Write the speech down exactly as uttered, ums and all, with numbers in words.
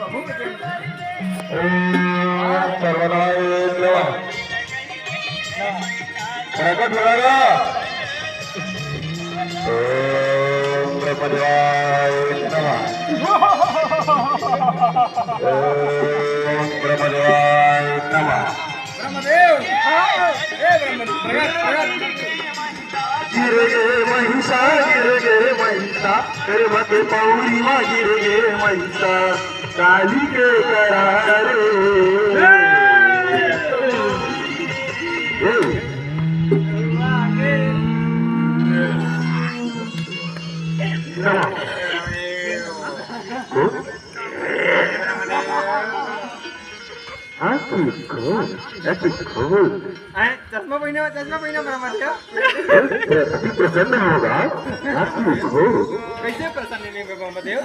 ओम सर्वदाय नमः। प्रकट हो रहा। ओम ब्रह्मदेवाय नमः। ओम ब्रह्मदेवाय नमः। ब्रह्मदेव, हे ब्रह्मदेव, प्रकट, प्रकट। गिर गे महिषा, गिर गे महिषा, करे मते पौरी मा गिर गे महिषा, काली के करा रे। ए। नमः। हाँ, तू खोल, ए, तू खोल। हैं? चश्मा पहिने, चश्मा पहिने, ब्रह्मदेव। ए, अति प्रसन्न होगा, हाँ, तू खोल। कैसे प्रसन्न नहीं होगा, ब्रह्मदेव?